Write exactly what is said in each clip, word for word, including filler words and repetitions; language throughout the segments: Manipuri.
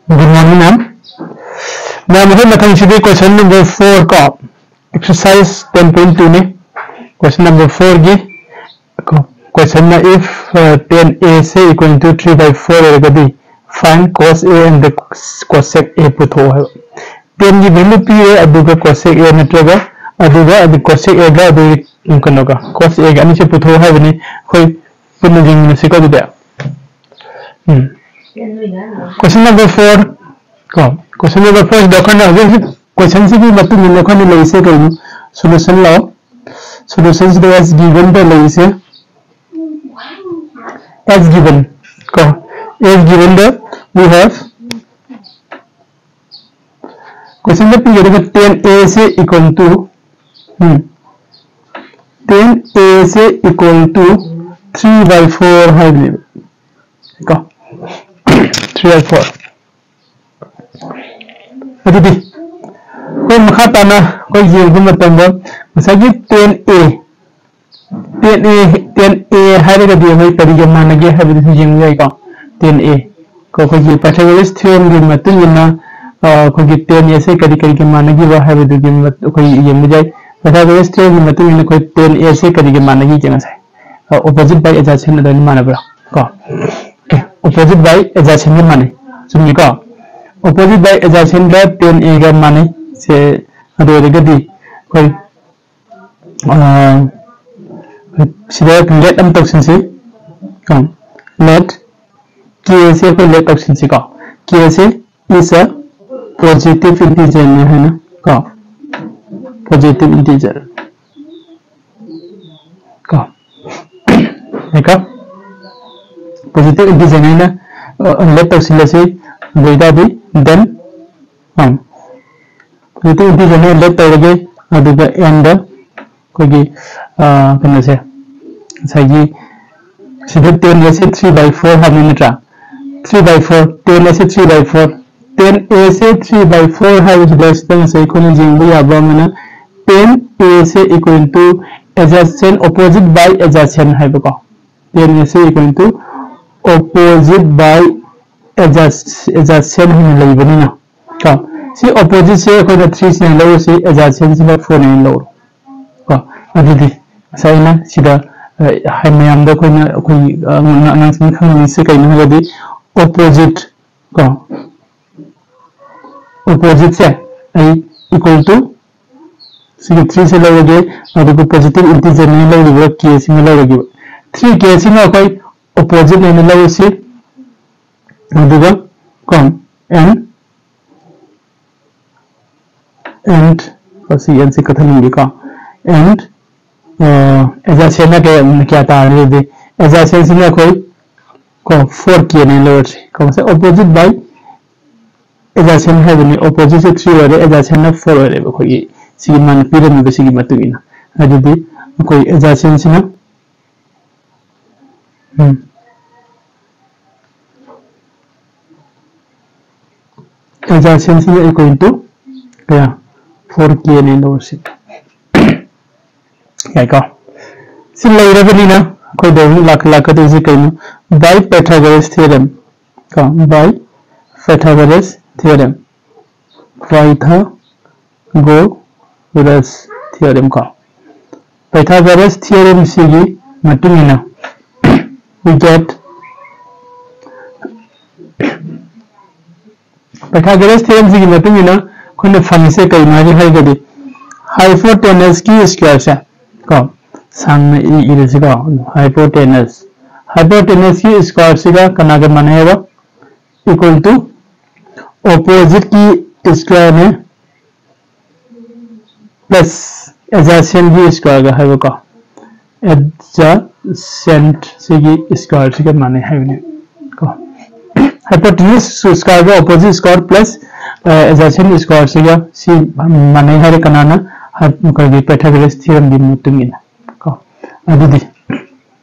Good morning, ma'am. Ma'am, ꯑꯩꯈꯣꯏ ꯃꯊꯪꯁꯤꯗꯤ question number four ꯀꯣ, exercise ten point two ꯅꯤ꯫ Question number four ꯒꯤ question ꯅ, if uh, tan A C equal to three by four ꯑꯣꯏꯔꯒꯗꯤ, find cos A and the cosec A ꯄꯨꯊꯣꯛꯑꯣ ꯍꯥꯏꯕ꯫ Tan ꯒꯤ value ꯄꯤꯔꯦ, ꯑꯗꯨꯒ cosec A ꯅꯠꯇ꯭ꯔꯒ ꯑꯗꯨꯒ ꯑꯗꯨ cosec A ꯒ ꯑꯗꯨꯒꯤ ꯀꯩꯅꯣꯒ cos A ꯒ ꯑꯅꯤꯁꯦ ꯄꯨꯊꯣꯛꯑꯣ ꯍꯥꯏꯕꯅꯤ꯫ ꯑꯩꯈꯣꯏ ꯄꯨꯟꯅ ꯌꯦꯡꯃꯤꯟꯅꯁꯤꯀꯣ ꯑꯗꯨꯗꯤ꯫ ꯎꯝ꯫ Question number four ꯀꯣ, question number four ꯁꯤꯗ ꯑꯩꯈꯣꯏꯅ ꯍꯧꯖꯤꯛ ꯍꯧꯖꯤꯛ question ꯁꯤꯒꯤ ꯃꯇꯨꯡ ꯏꯟꯅ ꯑꯩꯈꯣꯏꯅ ꯂꯩꯔꯤꯁꯦ ꯀꯩꯅꯣ? Solution ꯂꯥꯛꯑꯣ꯫ Solution ꯁꯤꯗ as given ꯗ ꯂꯩꯔꯤꯁꯦ, as given ꯀꯣ, as given the we have question ꯗ ꯄꯤꯒꯗꯕ tan A C equal to, um, tan A C equal to three by four ꯍꯥꯏꯕꯅꯦꯕ ꯀꯣ, three by four꯫ ꯑꯗꯨꯗꯤ ꯑꯩꯈꯣꯏ ꯃꯈꯥ ꯇꯥꯅ ꯑꯩꯈꯣꯏ ꯌꯦꯡꯕ ꯃꯇꯝꯗ ꯉꯁꯥꯏꯒꯤ tan A, tan A, tan A ꯍꯥꯏꯔꯒꯗꯤ ꯑꯩꯈꯣꯏ ꯀꯔꯤꯒ ꯃꯥꯟꯅꯒꯦ ꯍꯥꯏꯕꯗꯨꯁꯨ ꯌꯦꯡꯕ ꯌꯥꯏꯀꯣ꯫ Tan A ꯀꯣ, ꯑꯩꯈꯣꯏꯒꯤ Pythagoras theorem ꯒꯤ ꯃꯇꯨꯡ ꯏꯟꯅ, ꯑ, ꯑꯩꯈꯣꯏꯒꯤ tan A ꯁꯦ ꯀꯔꯤ ꯀꯔꯤꯒ ꯃꯥꯟꯅꯈꯤꯕ ꯍꯥꯏꯕꯗꯨꯒꯤ ꯃ-, ꯑꯩꯈꯣꯏ ꯌꯦꯡꯕ ꯌꯥꯏ꯫ Pythagoras theorem ꯒꯤ ꯃꯇꯨꯡ ꯏꯟꯅ ꯑꯩꯈꯣꯏ tan A ꯁꯦ ꯀꯔꯤꯒ ꯃꯥꯟꯅꯈꯤꯒꯦ ꯉꯁꯥꯏ? ꯑ, opposite by adjacent ꯑꯗꯨꯃꯥꯏꯅ ꯃꯥꯟꯅꯕ꯭ꯔꯥ? ꯀꯣ, okay, opposite by adjacent ꯒ ꯃꯥꯟꯅꯩ, ꯆꯨꯝꯃꯤꯀꯣ? Opposite by adjacent ꯒ tan A ꯒ ꯃꯥꯟꯅꯩ꯫ ꯁꯦ, ꯑꯗꯨ ꯑꯣꯏꯔꯒꯗꯤ ꯑꯩꯈꯣꯏ, ꯑ, ꯁꯤꯗ let ꯑꯃ ꯇꯧꯁꯤꯟꯁꯤ꯫ ꯀꯣ, let K ꯁꯦ ꯑꯩꯈꯣꯏ let ꯇꯧꯁꯤꯟꯁꯤꯀꯣ꯫ K say is a positive integer ꯅꯤ ꯍꯥꯏꯅ ꯀꯣ, positive integer ꯀꯣ, ꯀꯣ, positive integer ꯅꯤ ꯍꯥꯏꯅ, ꯑ, let ꯇꯧꯁꯤꯜꯂꯁꯤ꯫ ꯑꯗꯨ ꯑꯣꯏꯇꯥꯔꯗꯤ then, ꯑ, positive integer ꯅꯤ ꯍꯥꯏꯅ let ꯇꯧꯔꯒꯦ꯫ ꯑꯗꯨꯒ and ꯑꯩꯈꯣꯏꯒꯤ, ꯑ, ꯀꯩꯅꯣꯁꯦ, ꯉꯁꯥꯏꯒꯤ ꯁꯤꯗ tan A say three by four ꯍꯥꯏꯕꯅꯤ ꯅꯠꯇ꯭ꯔꯥ? Three by four, tan A say three by four, tan A say three by four ꯍꯥꯏꯕꯁꯤꯗ ꯁꯤꯗ ꯉꯁꯥꯏ ꯑꯩꯈꯣꯏꯅ ꯌꯦꯡꯕ ꯌꯥꯕ ꯑꯃꯅ, tan A say equal to adjacent, opposite by adjacent ꯍꯥꯏꯕꯀꯣ꯫ Tan A say equal to opposite by adjacent ꯍꯥꯏꯅ ꯂꯩꯕꯅꯤꯅ ꯀꯣ, ꯁꯤ opposite ꯁꯦ ꯑꯩꯈꯣꯏꯅ three ꯁꯤꯅ ꯂꯧꯔꯁꯤ, adjacent ꯁꯤꯅ four ꯅ ꯂꯧꯔꯣ ꯀꯣ꯫ ꯑꯗꯨꯗꯤ ꯉꯁꯥꯏ ꯑꯩꯅ ꯁꯤꯗ, ꯑ, ꯍꯥꯏ-, ꯃꯌꯥꯝꯗ ꯑꯩꯈꯣꯏꯅ, ꯑꯩꯈꯣꯏꯒꯤ, ꯑ, ꯑꯉꯥꯡꯁꯤꯡꯅ ꯈꯪꯍꯟꯅꯤꯡꯉꯤꯁꯦ ꯀꯩꯅꯣ ꯍꯥꯏꯔꯒꯗꯤ, opposite ꯀꯣ, opposite ꯁꯦ ꯑꯩ equal to ꯁꯤꯒꯤ three ꯁꯦ ꯂꯧꯔꯒꯦ, ꯑꯗꯨꯒ positive integer ꯅ ꯂꯧꯔꯤꯕ k ꯁꯤꯃ ꯂꯧꯔꯒꯦꯕ꯫ Three k ꯁꯤꯅ ꯑꯩꯈꯣꯏ opposite ꯅꯦꯅ ꯂꯧꯔꯁꯤ, ꯑꯗꯨꯒ ꯀꯣ, and, and, ꯁꯤ n ꯁꯤ ꯀꯛꯊꯠꯂꯝꯒꯦꯀꯣ, and, ꯑ, adjacent ꯅ ꯀꯌꯥ, ꯀꯌꯥ ꯇꯥꯔꯅꯤ? ꯑꯗꯨꯗꯤ adjacent ꯁꯤꯅ ꯑꯩꯈꯣꯏ ꯀꯣ, four k ꯅꯦ ꯂꯧꯔꯁꯤ ꯀꯣ, ꯉꯁꯥꯏ opposite by adjacent ꯍꯥꯏꯕꯅꯤ, opposite ꯁꯦ three ꯑꯣꯏꯔꯦ, adjacent ꯅ four ꯑꯣꯏꯔꯦꯕ, ꯑꯩꯈꯣꯏꯒꯤ ꯁꯤꯒꯤ ꯃꯥꯅ ꯄꯤꯔꯝꯃꯤꯕ ꯁꯤꯒꯤ ꯃꯇꯨꯡ ꯏꯟꯅ꯫ ꯑꯗꯨꯗꯤ ꯑꯩꯈꯣꯏ adjacent ꯁꯤꯅ, ꯎꯝ, adjacent ꯁꯤꯅ equal to ꯀꯌꯥ? Four k ꯅꯦ ꯂꯧꯔꯁꯤ꯫ ꯌꯥꯏꯀꯣ? ꯁꯤ ꯂꯩꯔꯕꯅꯤꯅ ꯑꯩꯈꯣꯏꯗ ꯑꯃꯨꯛ ꯂꯥꯛ-, ꯂꯥꯛꯀꯗꯣꯏꯁꯦ ꯀꯩꯅꯣ? By Pythagoras theorem ꯀꯣ, by Pythagoras theorem, Pythagoras theorem ꯀꯣ, Pythagoras theorem ꯁꯤꯒꯤ ꯃꯇꯨꯡ ꯏꯟꯅ we get Pythagoras theorem ꯁꯤꯒꯤ ꯃꯇꯨꯡ ꯏꯟꯅ ꯑꯩꯈꯣꯏꯅ ꯐꯪꯉꯤꯁꯦ ꯀꯩꯅꯣ ꯍꯥꯏꯔꯒꯗꯤ, hypotenuse ꯀꯤ square ꯁꯦ ꯀꯣ, ꯁꯥꯡꯅ ꯏ-, ꯏꯔꯁꯤꯀꯣ, hypotenuse, hypotenuse ꯀꯤ square ꯁꯤꯒ ꯀꯅꯥꯒ ꯃꯥꯟꯅꯩ ꯍꯥꯏꯕ? Equal to opposite ꯀꯤ square ꯅꯦ plus adjacent ꯀꯤ square ꯒ ꯍꯥꯏꯕꯀꯣ, adjacent ꯁꯤꯒꯤ square ꯁꯤꯒ ꯃꯥꯟꯅꯩ ꯍꯥꯏꯕꯅꯦ ꯀꯣ꯫ Hypotenuse square ꯒ opposite square plus, ꯑ, adjacent square ꯁꯤꯒ ꯁꯤ ꯃꯥꯟꯅꯩ ꯍꯥꯏꯔꯦ ꯀꯅꯥꯅ? ꯍꯥꯏ-, ꯑꯩꯈꯣꯏꯒꯤ Pythagoras theorem ꯒꯤ ꯃꯇꯨꯡ ꯏꯟꯅ ꯀꯣ꯫ ꯑꯗꯨꯗꯤ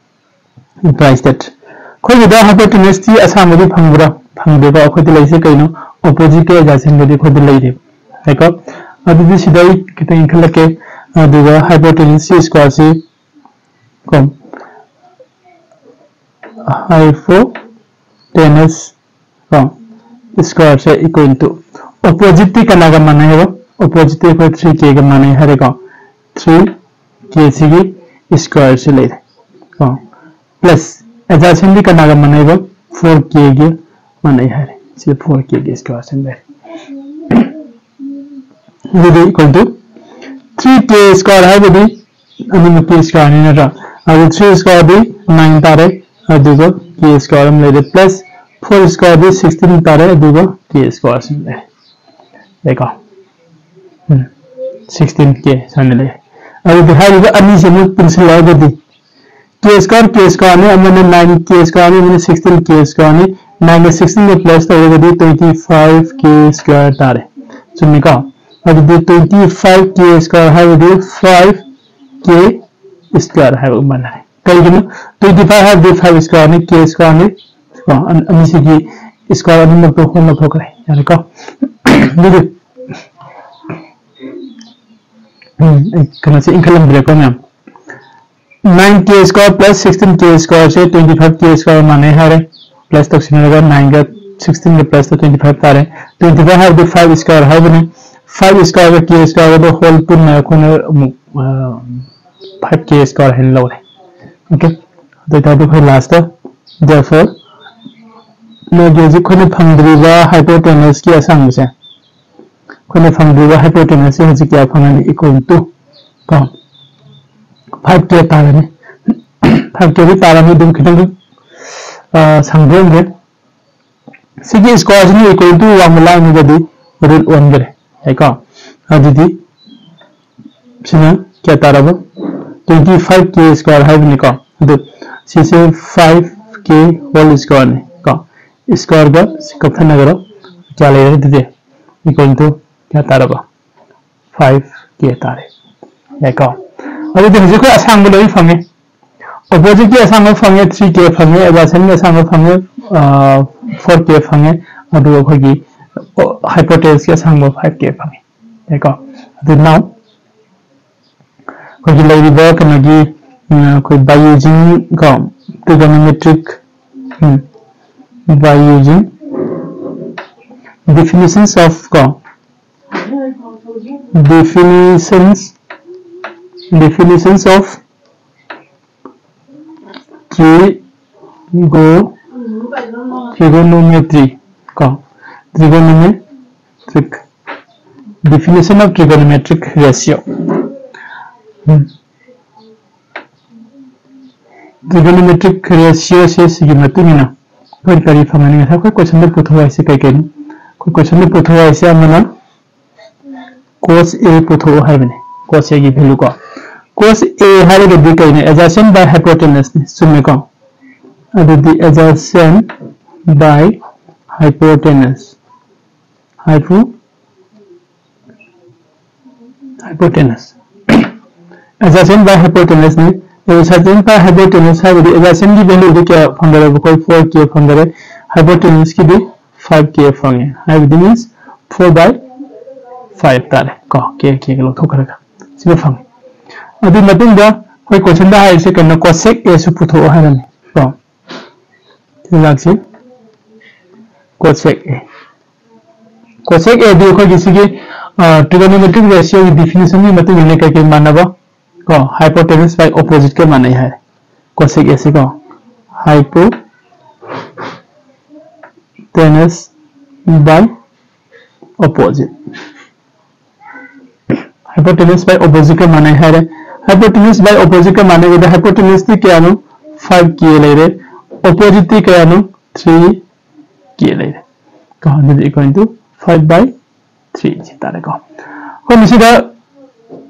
implies that ꯑꯩꯈꯣꯏꯒꯤꯗ hypotenuse ꯇꯤ ꯑꯁꯥꯡꯕꯗꯤ ꯐꯪꯕ꯭ꯔꯥ? ꯐꯪꯗꯦꯀꯣ꯫ ꯑꯩꯈꯣꯏꯗ ꯂꯩꯁꯦ ꯀꯩꯅꯣ? Opposite ꯀ adjacent ꯒꯗꯤ ꯑꯩꯈꯣꯏꯗ ꯂꯩꯔꯦ꯫ ꯌꯥꯏꯀꯣ? ꯑꯗꯨꯗꯤ ꯁꯤꯗ ꯑꯩ ꯈꯤꯇꯪ ꯏꯟꯈꯠꯂꯛꯀꯦ꯫ ꯑꯗꯨꯒ hypotenuse ꯁꯤ square ꯁꯤ ꯀꯣ, hypotenuse ꯀꯣ, square say equal to opposite T ꯀꯅꯥꯒ ꯃꯥꯟꯅꯩ ꯍꯥꯏꯕ? Opposite ꯇꯤ ꯑꯩꯈꯣꯏ three K ꯒ ꯃꯥꯟꯅꯩ ꯍꯥꯏꯔꯦꯀꯣ꯫ Three K ꯁꯤꯒꯤ square ꯁꯤ ꯂꯩꯔꯦ ꯀꯣ, plus adjacent ꯗꯤ ꯀꯅꯥꯒ ꯃꯥꯟꯅꯩꯕ? Four K ꯒ ꯃꯥꯟꯅꯩ ꯍꯥꯏꯔꯦ꯫ ꯁꯤꯗ four K ꯒꯤ square ꯁꯤ ꯂꯩꯔꯦ꯫ ꯑꯗꯨꯗꯤ equal to three K square ꯍꯥꯏꯕꯗꯤ ꯑꯅꯤꯃꯛꯀꯤ square ꯅꯤ ꯅꯠꯇ꯭ꯔꯥ? ꯑꯗꯨ three square ꯗꯤ nine ꯇꯥꯔꯦ, ꯑꯗꯨꯒ K square ꯑꯃ ꯂꯩꯔꯦ, plus four square ꯗꯤ sixteen ꯇꯥꯔꯦ, ꯑꯗꯨꯒ K square ꯑꯃ ꯂꯩꯔꯦ꯫ ꯌꯥꯏꯀꯣ? ꯎꯝ, sixteen K ꯁꯨꯃꯥꯏꯅ ꯂꯩꯔꯦ꯫ ꯑꯗꯨꯗꯤ ꯍꯥꯏꯔꯤꯕ ꯑꯅꯤꯁꯦ ꯑꯃꯨꯛ ꯄꯨꯟꯁꯤꯜꯂꯛꯑꯒꯗꯤ K square K square ꯅꯤ, ꯑꯃꯅ nine K square ꯅꯤ, ꯑꯃꯅ sixteen K square ꯅꯤ꯫ Nine ꯒ sixteen ꯒ plus ꯇꯧꯔꯒꯗꯤ twenty five K square ꯇꯥꯔꯦ꯫ ꯆꯨꯝꯃꯤꯀꯣ? ꯑꯗꯨꯗꯤ twenty five K square ꯍꯥꯏꯕꯗꯤ five K square ꯍꯥꯏꯕꯒ ꯃꯥꯟꯅꯔꯦ꯫ ꯀꯩꯒꯤꯅꯣ? Twenty five ꯍꯥꯏꯕꯗꯤ five square ꯅꯤ, K square ꯅꯤ꯫ ꯀꯣ, ꯑꯅꯤꯁꯤꯒꯤ square ꯑꯅꯤꯃꯛꯇꯣ whole ꯂꯧꯊꯣꯛꯈ꯭ꯔꯦ꯫ ꯌꯥꯔꯦꯀꯣ? ꯑꯗꯨꯗꯤ ꯎꯝ, ꯑꯩ ꯀꯩꯅꯣꯁꯦ ꯏꯟꯈꯠꯂꯝꯗ꯭ꯔꯦꯀꯣ ꯃꯌꯥꯝ꯫ Nine K square plus sixteen K square ꯁꯦ twenty five K square ꯃꯥꯟꯅꯩ ꯍꯥꯏꯔꯦ꯫ Plus ꯇꯧꯁꯤꯟꯅꯔꯒ nine ꯒ sixteen ꯒ plus ꯇ twenty five ꯇꯥꯔꯦ꯫ Twenty five ꯍꯥꯏꯕꯗꯤ five square ꯍꯥꯏꯕꯅꯤ꯫ Five square ꯒ K square ꯒꯗꯣ whole ꯄꯨꯟꯅ ꯑꯩꯈꯣꯏꯅ ꯑꯃꯨꯛ five K square ꯍꯥꯏꯅ ꯂꯧꯔꯦ꯫ Okay, ꯑꯗꯨ ꯑꯣꯏꯇꯥꯔꯗꯤ ꯑꯩꯈꯣꯏ last ꯇ therefore ꯅꯣꯏꯒꯤ ꯍꯧꯖꯤꯛ ꯑꯩꯈꯣꯏꯅ ꯐꯪꯗ꯭ꯔꯤꯕ hypotenuse ꯀꯤ ꯑꯁꯥꯡꯕꯁꯦ, ꯑꯩꯈꯣꯏꯅ ꯐꯪꯗ꯭ꯔꯤꯕ hypotenuse ꯁꯦ ꯍꯧꯖꯤꯛ ꯀꯌꯥ ꯐꯪꯉꯅꯤ? Equal to ꯀꯣ five K ꯇꯥꯔꯅꯤ꯫ Five K ꯗꯤ ꯇꯥꯔꯅꯤ, ꯑꯗꯨꯝ ꯈꯤꯇꯪ ꯁꯥꯡꯗꯣꯛꯑꯝꯒꯦ꯫ ꯁꯤꯒꯤ square ꯁꯤꯅ equal to ꯋꯥꯡꯃ ꯂꯥꯛꯅꯤꯒꯗꯤ root ꯑꯣꯟꯈ꯭ꯔꯦ꯫ ꯌꯥꯏꯀꯣ? ꯑꯗꯨꯗꯤ ꯁꯤꯅ ꯀꯌꯥ ꯇꯥꯔꯕ? Twenty five K square ꯍꯥꯏꯕꯅꯤꯀꯣ꯫ ꯑꯗꯨ ꯁꯤꯁꯦ five K whole square ꯅꯤ ꯀꯣ꯫ Square ꯒ ꯁꯤ ꯀꯛꯊꯠꯅꯈ꯭ꯔꯣ꯫ ꯀꯌꯥ ꯂꯩꯔꯦ ꯑꯗꯨꯗꯤ? Equal to ꯀꯌꯥ ꯇꯥꯔꯕ? Five K ꯇꯥꯔꯦ꯫ ꯌꯥꯏꯀꯣ? ꯑꯗꯨꯗꯤ ꯍꯧꯖꯤꯛ ꯑꯩꯈꯣꯏ ꯑꯁꯥꯡꯕ ꯂꯣꯏ ꯐꯪꯉꯦ꯫ Opposite ꯀꯤ ꯑꯁꯥꯡꯕ ꯐꯪꯉꯦ, three K ꯐꯪꯉꯦ, adjacent ꯀꯤ ꯑꯁꯥꯡꯕ ꯐꯪꯉꯦ, four K ꯐꯪꯉꯦ, ꯑꯗꯨꯒ ꯑꯩꯈꯣꯏꯒꯤ hypotenuse ꯀꯤ ꯑꯁꯥꯡꯕ five K ꯐꯪꯉꯦ꯫ ꯌꯥꯏꯀꯣ? ꯑꯗꯨ now ꯑꯩꯈꯣꯏꯒꯤ ꯂꯩꯔꯤꯕ ꯀꯩꯅꯣꯒꯤ, ꯎꯝ, ꯑꯩꯈꯣꯏ by using ꯀꯣ, trigonometric, um, by using Definitions of, ꯀꯣ, definitions definitions of trigo trigonometry, ꯀꯣ, trigonometric, definition of trigonometric ratio. Um. Trigonometric ratio ꯁꯦ ꯁꯤꯒꯤ ꯃꯇꯨꯡ ꯏꯟꯅ ꯑꯩꯈꯣꯏ ꯀꯔꯤ ꯐꯪꯒꯅꯤ? ꯉꯁꯥꯏ ꯑꯩꯈꯣꯏ question ꯗ ꯄꯨꯊꯣꯛꯑꯣ ꯍꯥꯏꯁꯦ ꯀꯩ ꯀꯩꯅꯣ? ꯑꯩꯈꯣꯏ question ꯗ ꯄꯨꯊꯣꯛꯑꯣ ꯍꯥꯏꯁꯦ ꯑꯃꯅ cos A ꯄꯨꯊꯣꯛꯑꯣ ꯍꯥꯏꯕꯅꯤ꯫ Cos A ꯒꯤ value, ꯀꯣ, cos A ꯍꯥꯏꯔꯒꯗꯤ ꯀꯩꯅꯣ? Adjacent by hypotenuse ꯅꯤ, ꯆꯨꯝꯃꯦꯀꯣ? ꯑꯗꯨꯗꯤ adjacent by hypotenuse, hypo hypotenuse, adjacent by hypotenuse ꯅꯤ꯫ Adjacent by hypotenuse ꯍꯥꯏꯕꯗꯤ adjacent ꯀꯤ value ꯗꯤ ꯀꯌꯥ ꯐꯪꯗꯔꯦꯕ? ꯑꯩꯈꯣꯏ four K ꯐꯪꯗꯔꯦ, hypotenuse ꯀꯤꯗꯤ five K ꯐꯪꯉꯦ꯫ ꯍꯥꯏꯕꯗꯤ means four by five ꯇꯥꯔꯦ, ꯀꯣ, K K ꯒ ꯂꯧꯊꯣꯛꯈ꯭ꯔꯒ ꯁꯤꯃ ꯐꯪꯉꯦ꯫ ꯑꯗꯨꯒꯤ ꯃꯇꯨꯡꯗ ꯑꯩꯈꯣꯏ question ꯗ ꯍꯥꯏꯔꯤꯁꯦ ꯀꯩꯅꯣ? Cosec A ꯁꯨ ꯄꯨꯊꯣꯛꯑꯣ ꯍꯥꯏꯔꯝꯃꯤ, ꯀꯣ꯫ ꯁꯤꯗ ꯂꯥꯛꯁꯤ꯫ Cosec A, cosec A ꯗꯤ ꯑꯩꯈꯣꯏꯒꯤ ꯁꯤꯒꯤ trigonometric ratio ꯒꯤ definition ꯒꯤ ꯃꯇꯨꯡ ꯏꯟꯅ ꯀꯩ ꯀꯩ ꯃꯥꯟꯅꯕ? ꯀꯣ, hypotenuse by opposite ꯀ ꯃꯥꯟꯅꯩ ꯍꯥꯏ꯫ Cosec A ꯁꯤ, ꯀꯣ, hypotenuse by opposite, hypotenuse by opposite ꯀ ꯃꯥꯟꯅꯩ ꯍꯥꯏꯔꯦ꯫ Hypotenuse by opposite ꯀ ꯃꯥꯟꯅꯩ꯫ Hypotenuse ꯇꯤ ꯀꯌꯥꯅꯣ? Five K ꯂꯩꯔꯦ꯫ Opposite ꯇꯤ ꯀꯌꯥꯅꯣ? Three K ꯂꯩꯔꯦ꯫ ꯀꯣ, ꯑꯗꯨꯗꯤ equal to five by three ꯁꯤ ꯇꯥꯔꯦꯀꯣ꯫ ꯑꯩꯈꯣꯏ ꯃꯁꯤꯗ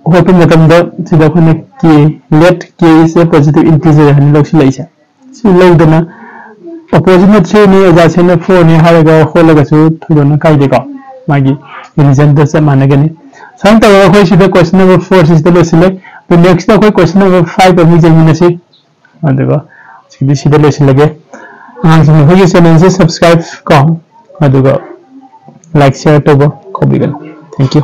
ꯍꯣꯠꯄ ꯃꯇꯝꯗ ꯁꯤꯗ ꯑꯩꯈꯣꯏꯅ K, let K is a positive integer ꯍꯥꯏꯅ ꯂꯧꯁꯤꯜꯂꯛꯏꯁꯦ꯫ ꯁꯤ ꯂꯧꯗꯅ opposite ꯅ three ꯅꯤ, adjacent ꯅ four ꯅꯤ ꯍꯥꯏꯔꯒ ꯍꯣꯠꯂꯒꯁꯨ ꯊꯣꯏꯗꯣꯛꯅ ꯀꯥꯏꯗꯦꯀꯣ꯫ ꯃꯥꯒꯤ result ꯗ ꯆꯞ ꯃꯥꯟꯅꯒꯅꯤ꯫ ꯁꯨꯃꯥꯏꯅ ꯇꯧꯔꯒ ꯑꯩꯈꯣꯏ ꯁꯤꯗ question number four ꯁꯤꯗ ꯂꯣꯏꯁꯤꯜꯂꯦ꯫ ꯑꯗꯨ next ꯇ ꯑꯩꯈꯣꯏ question number five ꯑꯃꯨꯛ ꯌꯦꯡꯃꯤꯟꯅꯁꯤ꯫ ꯑꯗꯨꯒ ꯁꯤꯗꯤ ꯁꯤꯗ ꯂꯣꯏꯁꯤꯜꯂꯒꯦ꯫ ꯑꯉꯥꯡꯁꯤꯡ, ꯑꯩꯈꯣꯏꯒꯤ channel ꯁꯦ subscribe, ꯀꯣ, ꯑꯗꯨꯒ like, share ꯇꯧꯕ ꯀꯥꯎꯕꯤꯒꯅꯨ꯫ Thank you꯫